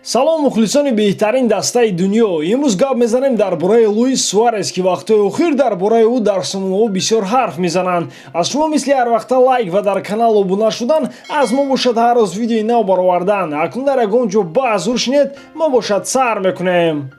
Салом, мухлисони беҳтарин дастаи дунё! Имрӯз гап мезанем дар бораи Луис Суарес, ки вақтҳои охир дар бораи ӯ дар сомонаҳо бисёр ҳарф мезананд. Аз шумо мисли ҳар вақта лайк ва дар канал обуна шудан, аз мо бошад ҳар рӯз видеои нав баровардан. Акнун дар ягон ҷо баҳзур шинед, мо бошад сар мекунем.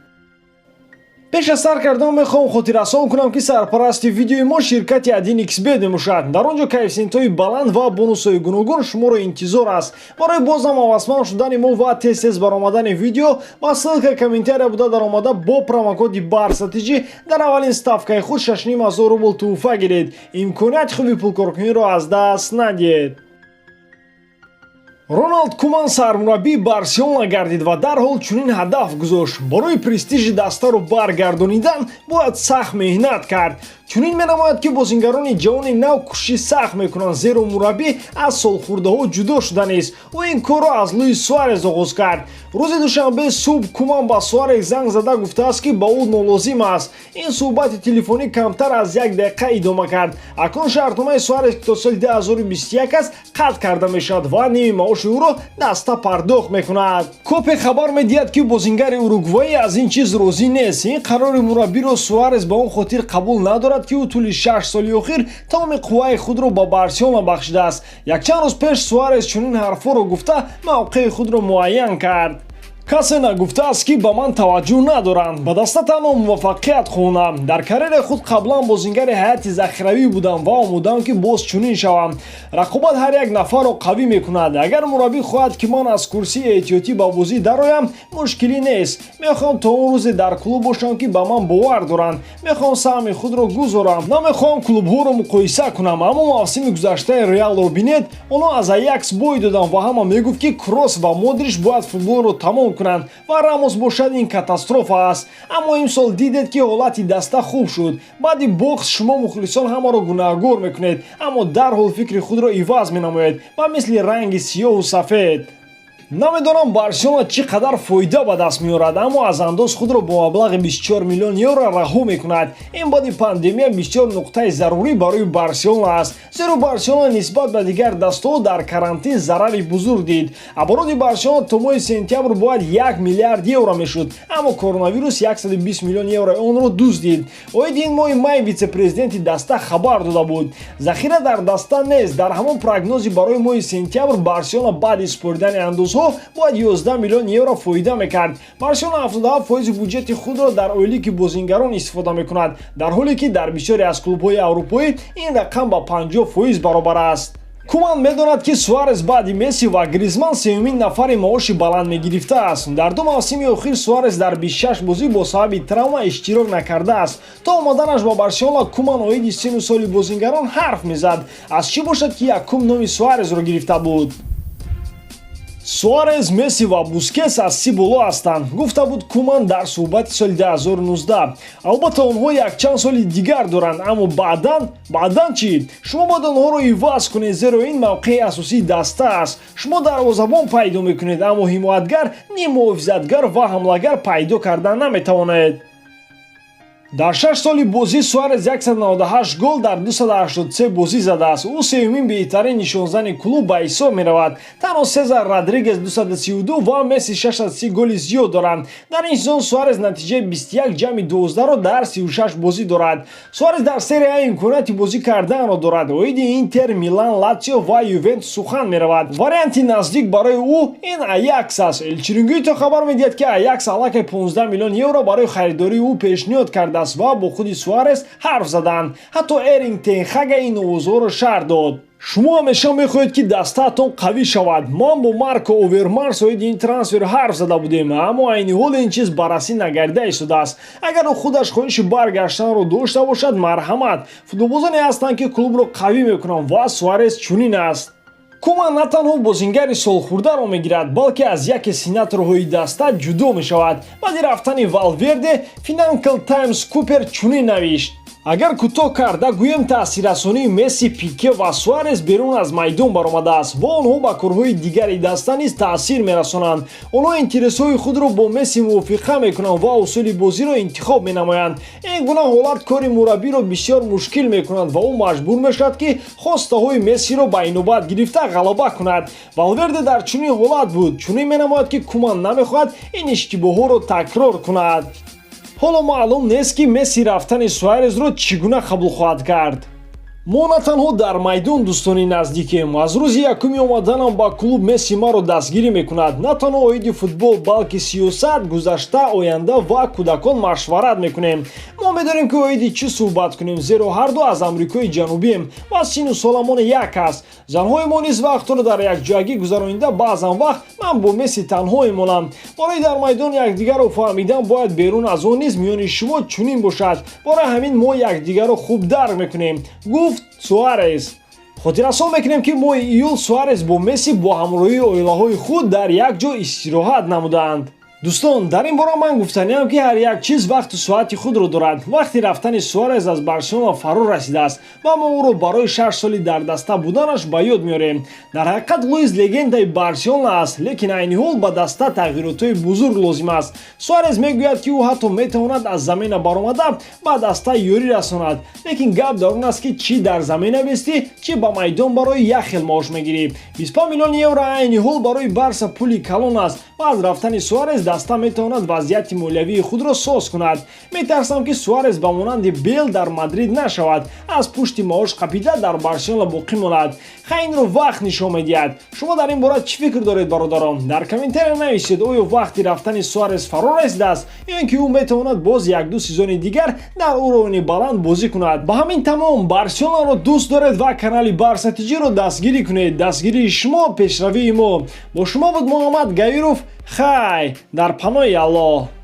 Пеш аз сар кардан мехоҳам хотиррасон кунам, ки сарпарасти видеои мо ширкати 1xBet мебошад. Дар он ҷо коэффисиентҳои баланд ва бонусҳои гуногун шуморо интизор аст. Барои бозам ҳавасманд шудани мо ва тез-тез баромадани видео, ба ссылка комментария буда даромада, бо промокоди БАРСАТИЖИ дар аввалин ставкаи худ 6500 рубл тӯҳфа гиред. Имконияти хуби пулкоркуниро аз даст надиҳед. Роналд Куман сармураббии Барселона гардид ва дарҳол чунин ҳадаф гузошт: барои престижи дастаро баргардонидан бояд сахт меҳнат кард. Чунин менамояд, ки бозингарони ҷавони нав кӯшиши сахт мекунанд, зеро мураббӣ аз солхӯрдаҳо ҷудо шуданист. Ӯ ин корро аз Луис Суарез оғоз кард. Рӯзи душанбе субҳ Куман ба Суарез занг зада гуфтааст, ки ба ӯ нолозим аст. Ин суҳбати телефонӣ камтар аз як дақиқа идома кард. Акнун шартномаи Суарез, ки то соли 2021 аст, қатъ карда мешавад ва ними маоши ӯро даста пардохт мекунад. Копе хабар медиҳад, ки бозингари уругвоӣ аз ин чиз розӣ нест. Ин қарори мураббиро Суарез ба он хотир қабул надорад, ки ӯ тӯли 6 соли охир тамоми қувваи худро ба Барселона бахшидааст. Якчанд рӯз пеш Суарез чунин ҳарфҳоро гуфта, мавқеи худро муайян кард: «Касе нагуфтааст, ки ба ман таваҷҷӯҳ надоранд. Ба даста танҳо муваффақият хоҳонам. Дар карьераи худ қаблан бозингари ҳайати захиравӣ будам ва омодаам, ки боз чунин шавам. Рақобат ҳар як нафарро қавӣ мекунад. Агар мураббӣ хоҳад, ки ман аз курсии эҳтиётӣ ба бозӣ дароям, мушкилӣ нест. Мехоҳам то он рӯзе дар клуб бошам, ки ба ман бовар доранд. Мехоҳам саҳми худро гузорам. Намехоҳам клубҳоро муқоиса кунам, аммо мавсими гузаштаи Реалро бинед. Онҳо аз Аякс бой доданд ва ҳама мегуфт, ки Кросс ва Модрич бояд футболро тамом кунанд ва Рамос бошад, ин катастрофа аст. Аммо имсол дидед, ки ҳолати даста хуб шуд. Баъди бохт шумо мухлисон ҳамаро гунаҳгор мекунед, аммо дарҳол фикри худро иваз менамоед, ба мисли ранги сиёҳу сафед. Намедонам, Барселона чӣ қадар фоида ба даст меорад, аммо аз андоз худро бо маблағи 24 миллион евро раҳо мекунад. Ин баъди пандемия бисёр нуқтаи зарурӣ барои Барселона аст, зеро Барселона нисбат ба дигар дастаҳо дар карантин зарари бузург дид. Обороти Барселона то моҳи сентябр бояд 1 миллиард евро мешуд, аммо коронавирус 120 миллион еврои онро дуздид. Оиди ин моҳи май витсе-президенти даста хабар дода буд. Захира дар даста нест. Дар ҳамон прогнози барои моҳи сентябр Барселона баъди супоридани андозҳо бояд 11 миллион евро фоида мекард. Барселона 77 фоизи буҷети худро дар ойлики бозингарон истифода мекунад, дар ҳоле ки дар бисёре аз клубҳои аврупоӣ ин рақам ба 50 фоиз баробар аст. Куман медонад, ки Суарес баъди Месси ва Гризман сеюмин нафари маоши баланд мегирифтааст. Дар ду мавсими охир Суарес дар 26 бозӣ бо сабаби травма иштирок накардааст. То омаданаш ба Барселона Куман оиди сину соли бозингарон ҳарф мезад. Аз чӣ бошад, ки якум номи Суарезро гирифта буд? «Суарез, Месси ва Бускетс аз 30 боло ҳастанд», гуфта буд Куман дар суҳбати соли 2019. «Албатта, онҳо якчанд соли дигар доранд, аммо баъдан чӣ? Шумо бояд онҳоро иваз кунед, зеро ин мавқеи асосии даста аст. Шумо дарвозабон пайдо мекунед, аммо ҳимоятгар, ниммуҳофизатгар ва ҳамлагар пайдо кардан наметавонед». Дар 6 соли бозӣ Суарез 198 гол дар 283 бозӣ задааст. Ӯ сеюмин беҳтарин нишонзани клуб ба ҳисоб меравад. Танҳо Сезар Родригес 232 ва Месси 630 голи зиёд доранд. Дар ин сезон Суарез натиҷаи 21 ҷамъи 12-ро дар 36 бозӣ дорад. Суарез дар Серия А имконияти бозӣ карданро дорад. Оиди Интер, Милан, Латсио ва Ювентус сухан меравад. Варианти наздик барои ӯ ин Аякс аст. Эл Чирингуито хабар медиҳад, ки Аякс аллакай 15 миллион евро барои харидории ӯ пешниҳод кардааст ва бо худи Суарес ҳарф заданд. Ҳатто Эрик тен Хага ин овозҳоро шарҳ дод: «Шумо ҳамеша мехоҳед, ки дастаатон қавӣ шавад. Ман бо Марко Овермарс оиди ин трансфер ҳарф зада будем, аммо айни ҳол ин чиз баррасӣ нагардида истодааст. Агар ӯ худаш хоҳиши баргаштанро дошта бошад, марҳамат. Футболбозоне ҳастанд, ки клубро қавӣ мекунанд, ва Суарес чунин аст». Куман на танҳо бозингари солхӯрдаро мегирад, балки аз яке сенаторҳои даста ҷудо мешавад. Баъди рафтани Валверде Financial Times Купер чунин навишт. Агар кӯтоҳ карда гӯем, таъсиррасонии Месси, Пике ва Суарес берун аз майдон баромадааст ва онҳо ба корҳои дигари даста низ таъсир мерасонанд. Онҳо интересҳои худро бо Месси мувофиқа мекунанд ва усули бозиро интихоб менамоянд. Ин гуна ҳолат кори мураббиро бисёр мушкил мекунад ва ӯ маҷбур мешавад, ки хостаҳои Мессиро ба инобат гирифта ғалаба кунад. Валверде дар чунин ҳолат буд. Чунин менамояд, ки Куман намехоҳад ин иштибоҳҳоро такрор кунад. Ҳоло маълум нест, ки Месси рафтани Суарезро чӣ гуна қабул хоҳад кард. Мо на танҳо дар майдон дӯстони наздикем. Аз рӯзи якуми омаданам ба клуб Месси маро дастгирӣ мекунад. На танҳо оиди футбол, балки сиёсат, гузашта, оянда ва кӯдакон машварат мекунем. Мо медонем, ки оиди чӣ суҳбат кунем, зеро ҳарду аз Амрикои Ҷанубием ва сину соламон як аст. Занҳои мо низ вақтро дар якҷоягӣ гузаронида. Баъзан вақт ман бо Месси танҳо мемонам. Барои дар майдон якдигарро фаҳмидан бояд берун аз он низ миёни шумо чунин бошад. Барои ҳамин мо якдигарро хуб дарк мекунем, гуфт Суарес. Хотиррасон мекунем, ки моҳи июл Суарес бо Месси бо ҳамроҳии оилаҳои худ дар як ҷо истироҳат намуданд. Дӯстон, дар ин бора ман гуфтаниам, ки ҳар як чиз вақту соати худро дорад. Вақти рафтани Суарез аз Барселона фаро расидааст ва мо ӯро барои 6 соли дар даста буданаш ба ёд меорем. Дар ҳақиқат, Луис легендаи Барселона аст, лекин айни ҳол ба даста тағйиротҳои бузург лозим аст. Суарез мегӯяд, ки ӯ ҳатто метавонад аз замина баромада ба даста ёрӣ расонад, лекин гап дар он аст, ки чӣ дар замина бистӣ, чӣ ба майдон барои як хел маош мегирӣ. 25 миллион евро айни ҳол барои Барса пули калон аст ва аз рафтани Суарез даста метавонад вазъияти молиявии худро соз кунад. Метарсам, ки Суарез ба монанди Бел дар Мадрид нашавад, аз пушти маош қапида дар Барселона боқӣ монад. Хай, инро вақт нишон медиҳад. Шумо дар ин бора чӣ фикр доред, бародарон? Дар комментария нависед. Оё вақти рафтани Суарез фаро расидааст ё ин ки ӯ метавонад боз як-ду сезони дигар дар уровни баланд бозӣ кунад? Ба ҳамин тамом. Барселонаро дӯст доред ва канали Барса ТЖро дастгирӣ кунед. Дастгирии шумо пешравии мо. Бо шумо буд Муҳаммад Гаиров. Хай, дар паноҳи Аллоҳ.